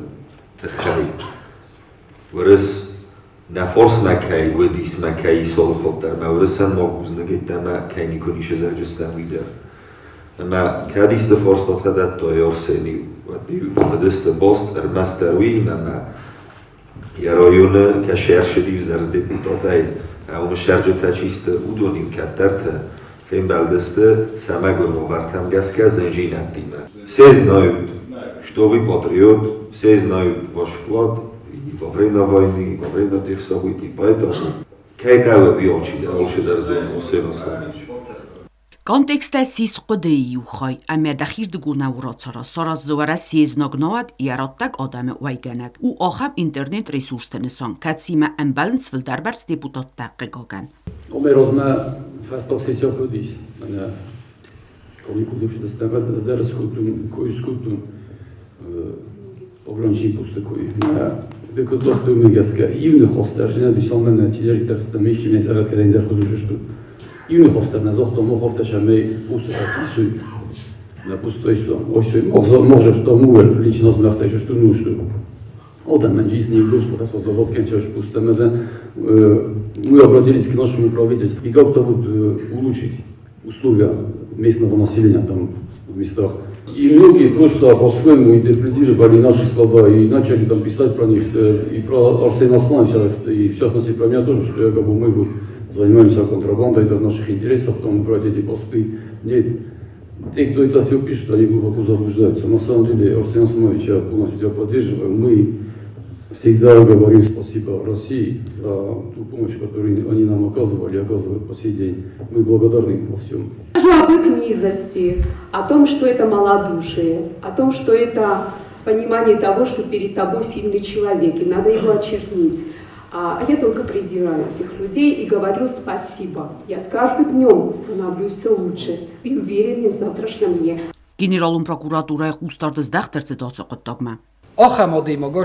[SPEAKER 8] тыххӕй. Уырыс нӕ фарсмӕ кӕй уыдис мӕ кӕй исалыхатт дӕр мӕ уырысӕн ма бузныг йеддӕмӕ кӕй никуы ницы зӕгъджыстӕм, уый дӕр. Ӕмӕ кӕд исты фарстатӕ дӕттой Арсен-иу, уӕд-иу уыдысты баст ӕрмӕстдӕр уыимӕ ӕмӕ йӕ районы кӕсӕрсыд-иу зӕрз-депутатӕй, уымы сӕрджытӕ чи сты, уыдон-иу кӕддӕрты фембӕлдысты сӕ мӕгуыр уавӕртӕм гӕсгӕ зындзинӕдтимӕ. Все знают, что вы патриот, все знают ваш вклад. и во время войны, и во время тех событий. Поэтому
[SPEAKER 1] Контекстӕ сис хъуыдыйы иу хай, ӕмӕ дӕхирдыгонау рацара, сараз дзы Уӕрӕсейы знаг науӕд йӕ раттӕг адӕмы уӕйгӕнӕг. У ахӕм интернет-ресурсты нысан, кӕцыимӕ ӕмбӕлынц фылдӕрбӕрц депутаттӕ, хъыгагӕн.
[SPEAKER 15] Омӕ размӕ фӕстаг сессия куыд ис, мӕнӕ каникулты фӕстӕмӕ ӕз скодтон, кой скодтон пограничный посты кой. Мӕ куыд загътой, уымӕ гӕсгӕ иу ныхас дӕр нӕ дисалмӕ нӕ чидӕриддӕр стӕм, исчи нӕ сӕрӕт кӕд ӕндӕр хуызы сты. Иу ныхас дӕр нӕ загъта, мах афтӕ цӕмӕй постытӕ сисой. Нӕ посттӕ истам. Мах загътам ууыл, лично смӕхтӕй сты ну сты. Адӕмӕн жизнь неудобства создавать пусто. Мы обратились к нашему правительству и как-то вот улучшить условия местного населения там в местах. И многие просто по-своему интерпретировали наши слова и начали там писать про них, и про Арсена Аслановича, и в частности про меня тоже, что якобы мы вот занимаемся контрабандой, это в наших интересах, там брать эти посты. Нет, те, кто это все пишет, они глубоко заблуждаются. На самом деле Арсен Асланович я полностью тебя поддерживаю. Мы всегда говорим спасибо России за ту помощь, которую они нам оказывали и оказывают по сей день. Мы благодарны им во всем.
[SPEAKER 2] Скажу об их низости, о том, что это малодушие, о том, что это понимание того, что перед тобой сильный человек, и надо его очернить. А я только презираю этих людей и говорю спасибо. Я с каждым днем становлюсь все лучше и увереннее в завтрашнем дне.
[SPEAKER 1] Генералон прокуратурайы хъусдард здӕхт ӕрцыд ацы хъуыддагмӕ.
[SPEAKER 7] Ахӕм адӕймаг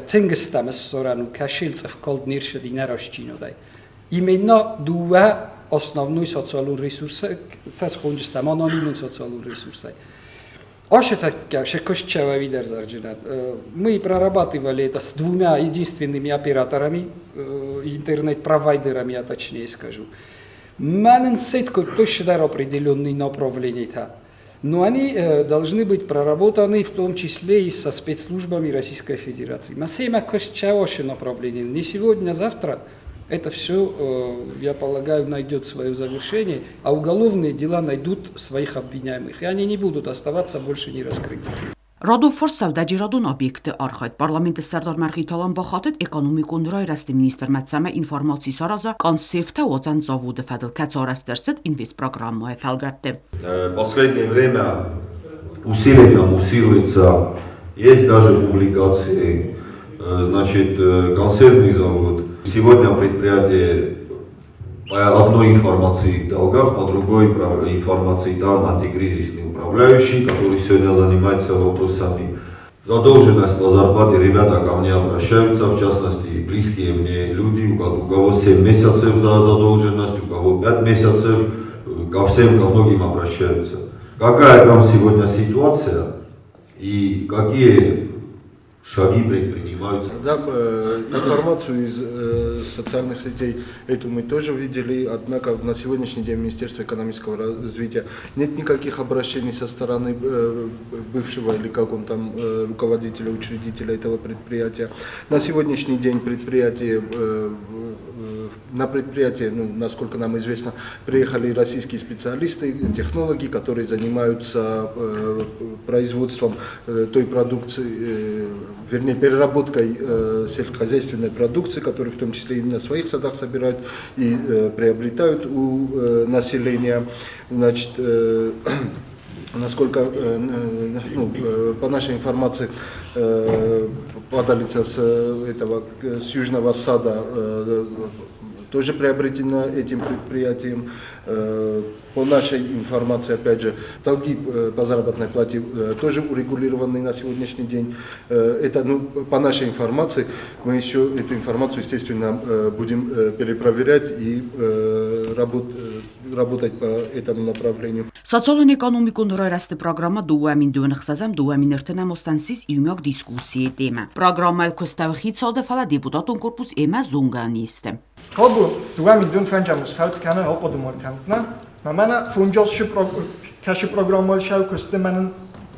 [SPEAKER 7] тынг стӕм ссорӕн кӕшил цъыфкалд не рцыди нӕ рӕстдзинадӕй. Именно дыууӕ основной социалон ресурсы, схонджыстӕм анонимон социалон ресурсӕй. Мы прорабатывали это с двумя единственными операторами, интернет-провайдерами, я точнее скажу. точно определенные направления. Но они должны быть проработаны в том числе и со спецслужбами Российской Федерации. Направление. Не сегодня, а завтра это все, я полагаю, найдет свое завершение, а уголовные дела найдут своих обвиняемых, и они не будут оставаться больше не раскрытыми.
[SPEAKER 1] Радов сӕудӕджерадон объектты архайд. Парламенты сӕрдар Мӕргъиты Алан бахатыд экономикон райрӕзты министрмӕ, цӕмӕй информаци сараза консервтӕ уадзӕн заводы фӕдыл, кӕцы арӕзт ӕрцыд Инвестпрограммӕйы фӕлгӕтты.
[SPEAKER 8] Последнее время усиленно муссируется, есть даже публикации, значит, консервный завод. Сегодня предприятие по одной информации в долгах, по другой информации там антикризисный управляющий, который сегодня занимается вопросами. Задолженность по зарплате, ребята ко мне обращаются, в частности, близкие мне люди, у кого 7 месяцев за задолженность, у кого 5 месяцев, ко всем, ко многим обращаются. Какая там сегодня ситуация и какие шаги предпринимаются?
[SPEAKER 9] Да, информацию из социальных сетей эту мы тоже видели, однако на сегодняшний день Министерство экономического развития нет никаких обращений со стороны бывшего или как он там руководителя, учредителя этого предприятия. На сегодняшний день на предприятие, ну, насколько нам известно, приехали российские специалисты, технологи, которые занимаются производством той продукции, вернее, переработкой сельскохозяйственной продукции, которую в том числе и на своих садах собирают и приобретают у населения. Значит, насколько, ну, по нашей информации, падалица с этого, с южного сада тоже приобретена этим предприятием. По нашей информации, опять же, долги по заработной плате тоже урегулированы на сегодняшний день. Это, ну, по нашей информации, мы еще эту информацию, естественно, будем перепроверять и работать по этому направлению.
[SPEAKER 1] Социалон-экономикон райрӕзты программӕ 2026-ӕм 2030-ӕм азтӕн ссис иумиаг дискуссийы темӕ. Программӕйыл куыстӕуы хицауады, фӕлӕ депутатон корпус йемӕ зонгӕ не сты.
[SPEAKER 16] Хабу 2025 фӕуд кӕны ахъуыды ма кӕнут, нӕ? Мӕ мӕнӕ фунджасшы кӕсы программӕйыл сӕу куысты мӕнӕн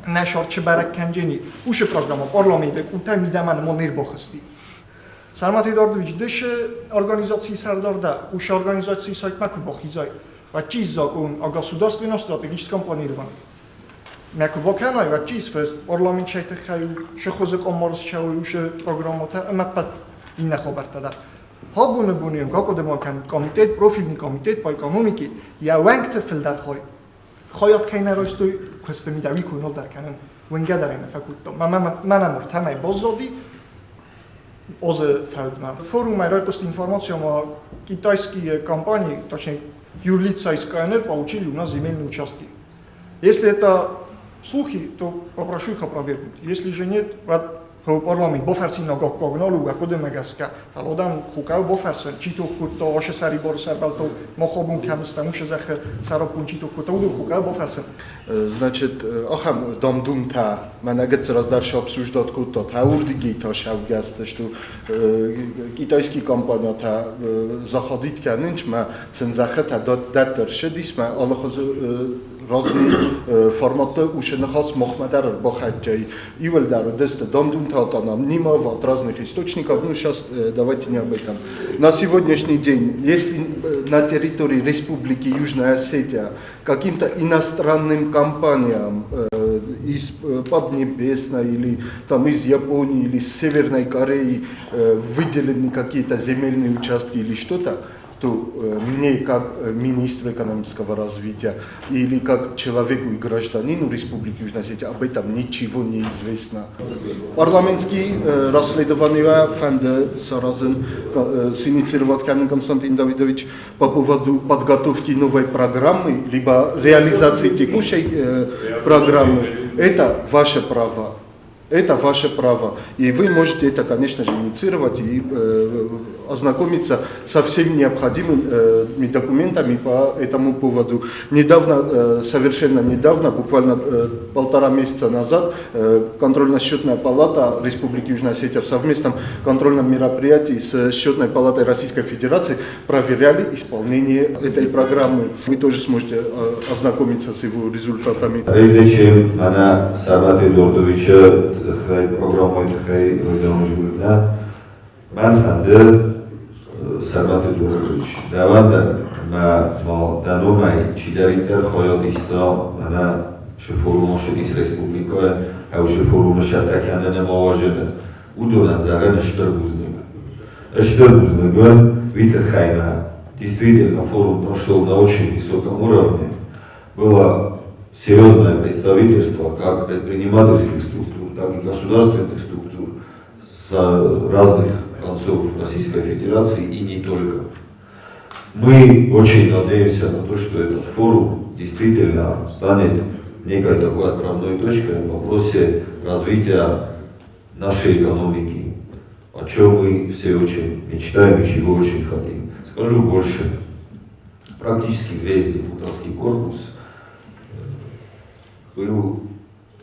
[SPEAKER 16] нӕ сарт бӕрӕг кӕнджени. Ушы программа парламенты къутӕ мидӕмӕ мо не рбахызти. Сармат Эдуардович, дышы организацийы сӕрдар дӕ, ушы организацийы сайтмӕ куы бахизай, уӕд чи закон о государственном стратегическом планировании. Мӕ куы бакӕнай, уӕд чи исфӕст парламент шай тыххӕй шы хуызы къомморс чӕуы ушы программотӕ ӕмӕ ӕппӕт иннӕ хабӕрттӕ дӕр. Абоны боны ахъуыды ма кӕн, комитет, профильный комитет по экономике йӕ уӕнгты фылдӕр хай хайад кӕй нӕ райстой куысты мидӕг, уый кой нал дӕр кӕнын, уынгӕ дӕр ӕй нӕ фӕкодтам. Мӕнӕ ныр баззади азы фӕудмӕ. Форумӕй райхъуыст информаци, ӕмӕ китайские компании, точнее юрлица из КНР получили у нас земельные участки. Если это слухи, то попрошу их опровергнуть. Если же нет, парламент бафӕрсинаг аккаг нал у, хъуыдымӕ гӕсгӕ. Фӕлӕ адӕм хъуамӕ бафӕрсын, чи тох кодта ашы сӕрибары сӕрвӕлтау, мах абон кӕм стӕм, уышы зӕххы сӕраппонд чи тох кодта, уыдон хъуамӕ бафӕрсын.
[SPEAKER 9] Значит, ахӕм дам-думтӕ мӕнӕ гыццыл раздӕр сабсуждат кодта, та уырдыгӕй та сӕвгӕсты, что китайский компаниятӕ заходить кӕнынц мӕ сын зӕххытӕ дӕттӕ рсыдис мӕ алыхуызы разные форматты ушы ныхас махмӕ дӕр ӕрбахӕццӕ Иуӕлдӕр уыдысты дам-думтӕ анонимов от разных источников. Ну, сейчас давайте не об этом. На сегодняшний день, если на территории Республики Южная Осетия каким-то иностранным компаниям из Поднебесной или там из Японии или из Северной Кореи выделены какие-то земельные участки или что-то, то мне как министру экономического развития или как человеку и гражданину Республики Южная Осетия об этом ничего не известно. Парламентский расследование фӕнды саразын синициировать Константин Давидович по поводу подготовки новой программы, либо реализации текущей программы. Это ваше право. Это ваше право. И вы можете это, конечно же, инициировать и ознакомиться со всеми необходимыми документами по этому поводу. Недавно, совершенно недавно, буквально 1,5 месяца назад, Контрольно-счетная палата Республики Южная Осетия в совместном контрольном мероприятии с Счетной палатой Российской Федерации проверяли исполнение этой программы. Вы тоже сможете ознакомиться с его результатами.
[SPEAKER 8] Прежде чем она Сармат Эдуардовича программой Мӕн фӕнды, Сӕрмӕт Эдуардович, дӕуӕн дӕр ӕмӕ ма дӕ номӕй чидӕриддӕр хайад иста мӕнӕ шы форумон шыдис республикӕйы ӕушы форумы сӕттӕ кӕныны мауазыны, уыдонӕн зӕгъын стыр бузныг. Стыр бузныг уын уый тыххӕй мӕ действительно форум прошел на очень высоком уровне. Было серьезное представительство как предпринимательских структур, так и государственных структур с разных концов Российской Федерации и не только. Мы очень надеемся на то, что этот форум действительно станет некой такой отправной точкой в вопросе развития нашей экономики, о чем мы все очень мечтаем и чего очень хотим. Скажу больше, практически весь депутатский корпус был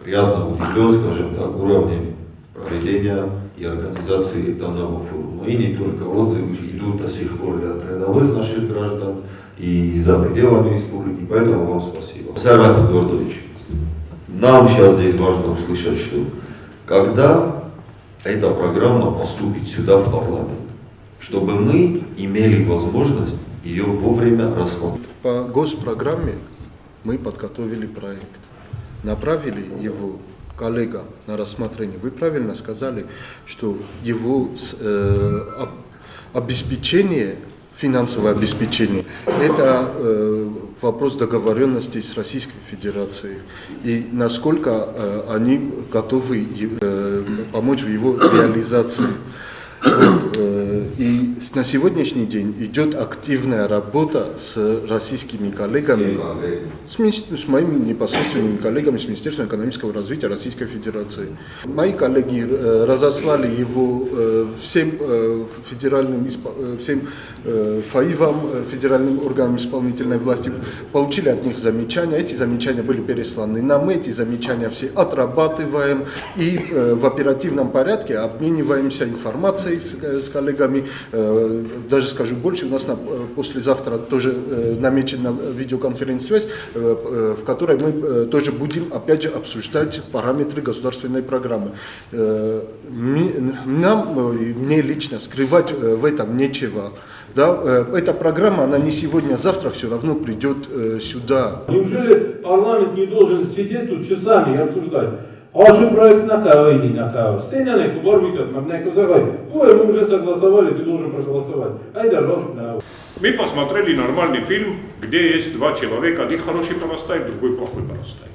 [SPEAKER 8] приятно удивлен, скажем так, уровнем проведения и организации данного форума. И не только отзывы идут до сих пор и от рядовых наших граждан, и за пределами республики, поэтому вам спасибо. Сармат Эдуардович, нам сейчас здесь важно услышать, что когда эта программа поступит сюда в парламент, чтобы мы имели возможность ее вовремя рассмотреть.
[SPEAKER 9] По госпрограмме мы подготовили проект, направили его коллегам на рассмотрение. Вы правильно сказали, что его обеспечение, финансовое обеспечение, это вопрос договоренности с Российской Федерацией и насколько они готовы помочь в его реализации. И на сегодняшний день идет активная работа с российскими коллегами, с моими непосредственными коллегами с Министерством экономического развития Российской Федерации. Мои коллеги разослали его всем федеральным, всем ФАИВам, федеральным органам исполнительной власти, получили от них замечания. Эти замечания были пересланы нам, мы эти замечания все отрабатываем и в оперативном порядке обмениваемся информацией с коллегами. Даже скажу больше, у нас послезавтра тоже намечена видеоконференц-связь, в которой мы тоже будем опять же обсуждать параметры государственной программы. Мне лично скрывать в этом нечего. Да, эта программа, она не сегодня, а завтра все равно придет сюда.
[SPEAKER 11] Неужели парламент не должен сидеть тут часами и обсуждать? А же проект на кого и не на кого. Ой, мы уже согласовали, ты должен проголосовать. Айда, рост на.
[SPEAKER 14] Мы посмотрели нормальный фильм, где есть два человека, один хороший Парастаев, другой плохой Парастаев.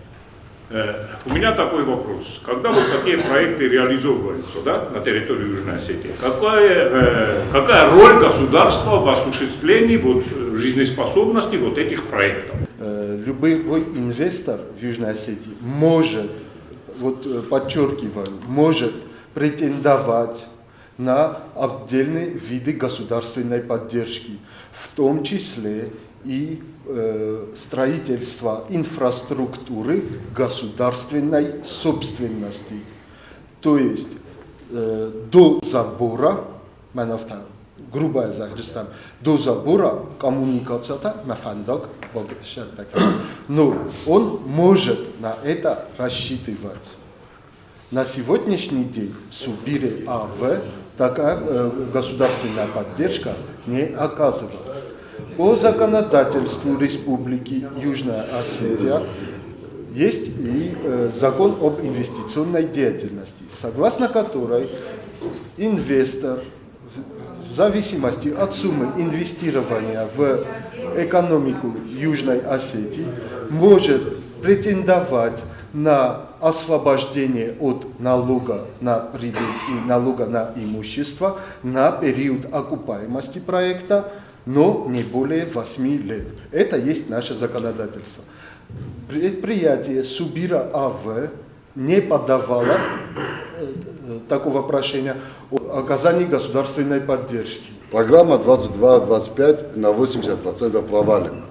[SPEAKER 14] У меня такой вопрос. Когда вот такие проекты реализовываются, да, на территории Южной Осетии, какая роль государства в осуществлении вот жизнеспособности вот этих проектов?
[SPEAKER 9] Любой инвестор в Южной Осетии может, вот подчеркиваю, может претендовать на отдельные виды государственной поддержки, в том числе и строительство инфраструктуры государственной собственности. То есть до забора, грубая захристам, до забора коммуникация но он может на это рассчитывать. На сегодняшний день Субире АВ такая государственная поддержка не оказывала. По законодательству Республики Южная Осетия есть и закон об инвестиционной деятельности, согласно которой инвестор в зависимости от суммы инвестирования в экономику Южной Осетии может претендовать на освобождение от налога на прибыль и налога на имущество на период окупаемости проекта, но не более 8 лет. Это есть наше законодательство. Предприятие Субира АВ не подавало такого прошения о оказании государственной поддержки.
[SPEAKER 4] Программа 22-25 на 80% провалена.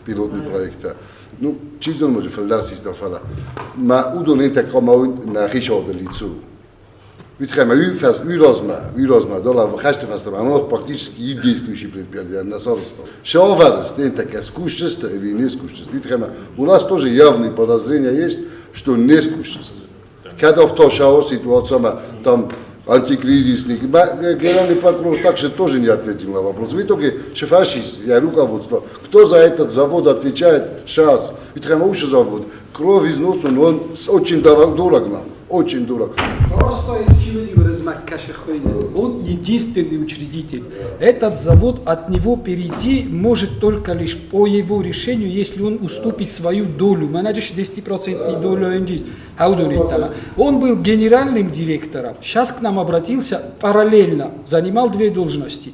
[SPEAKER 4] Пилотный проект. Ну, чизон може фелдар систем фала. Ма удон интека ма на хишод лицу. Ведь ма ю фас ю разма, ю разма дола в хаште фаста, оно практически и действующий предприятие на сорсто. Шовар стентека скучно или не скучно. Ведь у нас тоже явные подозрения есть, что не скучно. Когда в то шао ситуация там антикризисный, генеральный прокурор также тоже не ответил на вопрос. В итоге шефашис, я руководство, кто за этот завод отвечает сейчас? Ведь уши завод, кровь из носа, но он очень дорог нам, очень дорог.
[SPEAKER 7] Он единственный учредитель. Этот завод от него перейти может только лишь по его решению, если он уступит свою долю. Менеджер 10% долю Он был генеральным директором. Сейчас к нам обратился параллельно, занимал две должности.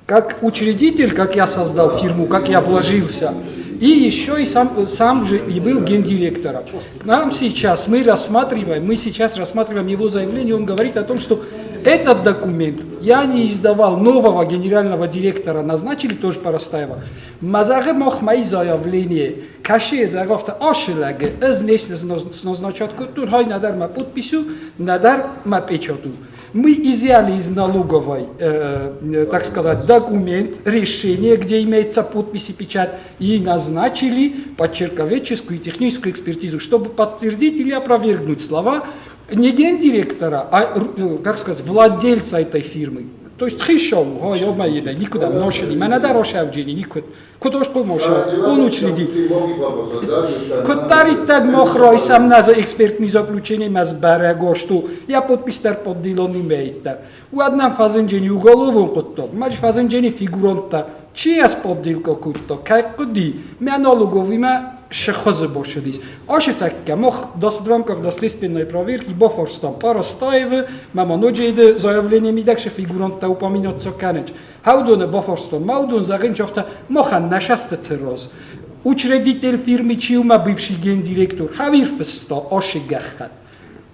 [SPEAKER 7] Как учредитель, как я создал фирму, как я вложился, и еще и сам же и был гендиректором. К нам сейчас мы сейчас рассматриваем его заявление, он говорит о том, что этот документ я не издавал, нового генерального директора назначили тоже Парастаева. Мазаре мох мои заявление, каше заговта ошелаге, из назначат кутур, хай надар ма подпису, надар ма печату. Мы изъяли из налоговой, так сказать, документ, решение, где имеется подпись и печать, и назначили подчерковедческую и техническую экспертизу, чтобы подтвердить или опровергнуть слова не гендиректора, а, как сказать, владельца этой фирмы. То есть хишоу, никуда ношели, манада рошавджини, никуда. Кудош помоша, он учредитель. Кутари так мох ройсам на за экспертный заключение маз барагошту, я подпись тар поддилон имеет. У одном фазенджени уголовон кутток, мач фазенджени фигуранта, чья поддилка кутток, как куди, мы налоговыми шехозы бошедис. Ошитакка, мох в рамках доследственной проверки бофорстам Парастаевы, мама ноджейды заявление мидакше фигуранта упомянется канеч. Хаудоне бофорстам, маудон загенчафта мохан нашаста терроз. Учредитель фирмы Чиума, бывший гендиректор, Хавирфеста ошигахат.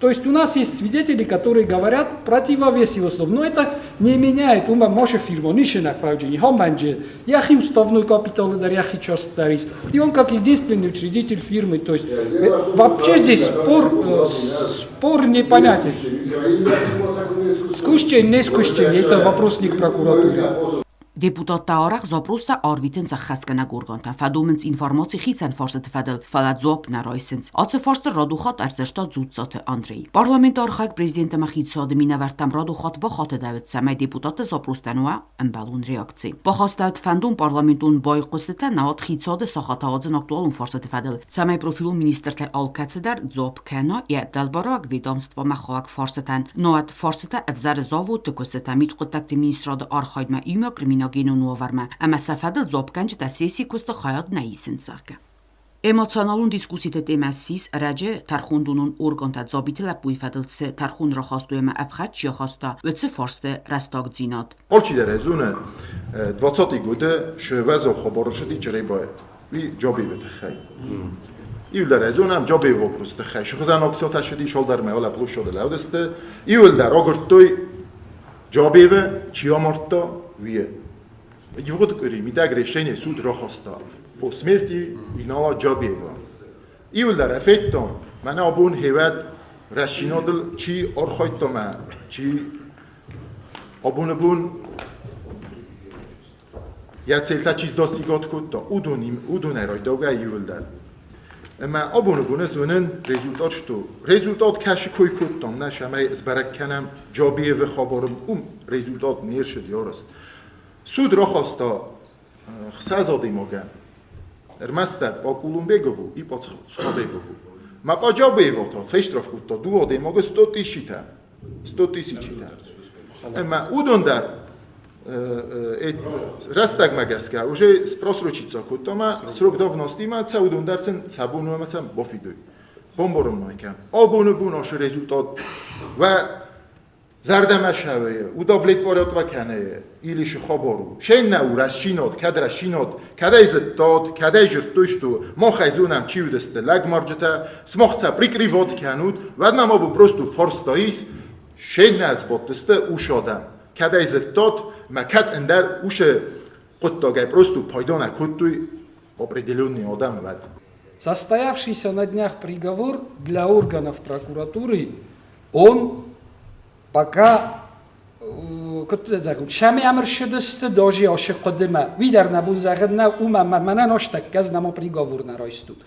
[SPEAKER 7] То есть у нас есть свидетели, которые говорят противовес его слов, но это не меняет ума моше фирму, нишена фауджини, хоманджи, яхи уставной капитал, дар яхи част дарис. И он как единственный учредитель фирмы, то есть вообще здесь спор непонятен. Скучен, не скучен, это вопрос не к прокуратуре.
[SPEAKER 1] Депутаттӕ арӕх запростӕ арвитынц ӕххӕстгӕнӕг органтӕм, фӕдомынц информаци хицӕн фарстыты фӕдыл, фӕлӕ дзуапп нӕ райсынц. Ацы фарсты радон хатт ӕрдзырдта Дзуццаты Андрей. Парламенты архайӕг президент ӕмӕ хицауады минӕвӕрттӕм радон хатт бахатыдӕуыд, цӕмӕй депутатты запростӕн уа ӕмбӕлон реакци. Бахастӕуыд фӕндон парламентон байхъуыстытӕ науӕд хицауады сахат ауадзын актуалон фарстыты фӕдыл, цӕмӕй профилон министртӕй алкӕцыдӕр дзуапп кӕна йӕ дӕлбаруӕг ведомствомӕ хауӕг фарстытӕн, науӕд фарстытӕ ӕвзӕры заводты куыстытӕ, мидхъуыддӕгты министрады архайдмӕ иумӕ криминогенон уавӕрмӕ ӕмӕ сӕ фӕдыл дзуаппгӕнджытӕ сессийы куысты хайад нӕ исынц, зӕгъгӕ. Эмоционалон дискусситы темӕ ссис ӕрӕджы тӕрхондонон органтӕ Дзабиты лӕппуйы фӕдыл цы тӕрхон рахастой ӕмӕ ӕфхӕрд чи ахаста, уыцы фарсты рӕстагдзинад.
[SPEAKER 5] Алчидӕр ӕй зоны, 20 годы сывӕзо хабар ӕрцыди Чъребайы. Уый Джабиевы тыххӕй. Иуылдӕр ӕй зонӕм Джабиевы вопросы тыххӕй. Сыхуызӕн акциятӕ ссыди, салдӕрмӕ уӕлӕ площады лӕудысты. Иуылдӕр агуырдтой Джабиевы, чи амардта, уыйы. Ивгъуыд къуыри мидӕг решение суд рахаста по смерти Инала Джабиева. Иуылдӕр федтон, мӕнӕ абон хевӕд рӕстдзинадыл чи архайдта мӕ, чи абоны бон йӕ цельтӕ чи сдостигат кодта, уыдонӕй райдаугӕ иуылдӕр. Ӕмӕ абоны бон ӕз уынын результат, что результат кӕсы кой кодтам, нӕ сӕмӕй сбӕрӕг кӕнӕм Джабиевы хабары уым результат не рцыд ярыст. Суд рахаста хсӕз адӕймагӕн. Ӕрмӕстдӕр па Кулумбегову и па Цхабегову. Ма па Джабиева та фештраф кодта дыууӕ адӕймагы 100 тысячитӕ. 100 тысячитӕ. Ӕмӕ уыдон дӕр рӕстӕгмӕ гӕсгӕ уже спросрочиться кодта ӕмӕ срок давностимӕ цӕ уыдон дӕр сын сӕ бон у ӕмӕ сӕм бафидой. Бамбарын ма кӕн. Абоны бон ашы результат уӕ зӕрдӕмӕ шӕвӕйы, удовлетворять кӕны или шы хабар у. Шен нӕ у рӕстдзинад, кӕд рӕстдзинад, кӕдӕй зыдтат, кӕдӕй зырдтой что, мах ӕй зонӕм, чи уыдысты лӕгмарджытӕ, сымах сӕ прикрывать кӕнут, уӕд мӕм абон просто фарста ис, шен нӕ сбадтысты ус адӕм. Кӕдӕй зыдтат, мӕ кӕд ӕндӕр усы хъуыддагӕй просто пайда нӕ кодтой определенный адӕм уӕд.
[SPEAKER 7] Состоявшийся на днях приговор для органов прокуратуры, он пока Semmi emrşıdıstı doji aşı qudime. Видер на бунзагына ума мана ноштак казнамо приговор на ройстут.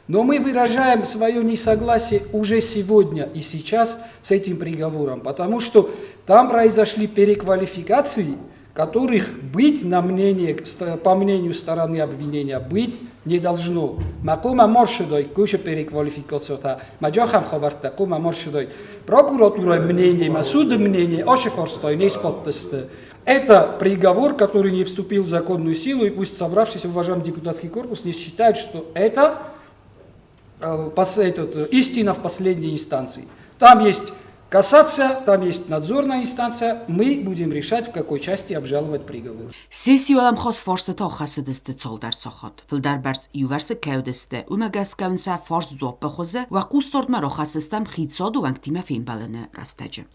[SPEAKER 7] Но мы выражаем свое несогласие уже сегодня и сейчас с этим приговором, потому что там произошли переквалификации, которых быть, на мнение, по мнению стороны обвинения, быть не должно. Макома маршудой, куша переквалификацията, маджахам хабарта, кума маршудой. Прокуратура мнение, суд мнение, ошефорстой, не сподтесты. Это приговор, который не вступил в законную силу, и пусть собравшийся уважаемый депутатский корпус не считает, что это истина в последней инстанции. Там есть кассация, там есть надзорная инстанция, мы будем решать, в какой части обжаловать приговор.
[SPEAKER 1] Сессийы уӕлӕмхас фарстытӕ аххӕссыдысты цалдӕр сахат. Фылдӕр бӕрц иувӕрсыг кӕй уыдысты, уымӕ гӕсгӕ уын сӕ фарст дзуаппы хуызы уӕ хъусдардмӕ рахӕсдзыстӕм хицауады уӕнгтимӕ фембӕлыны рӕстӕджы.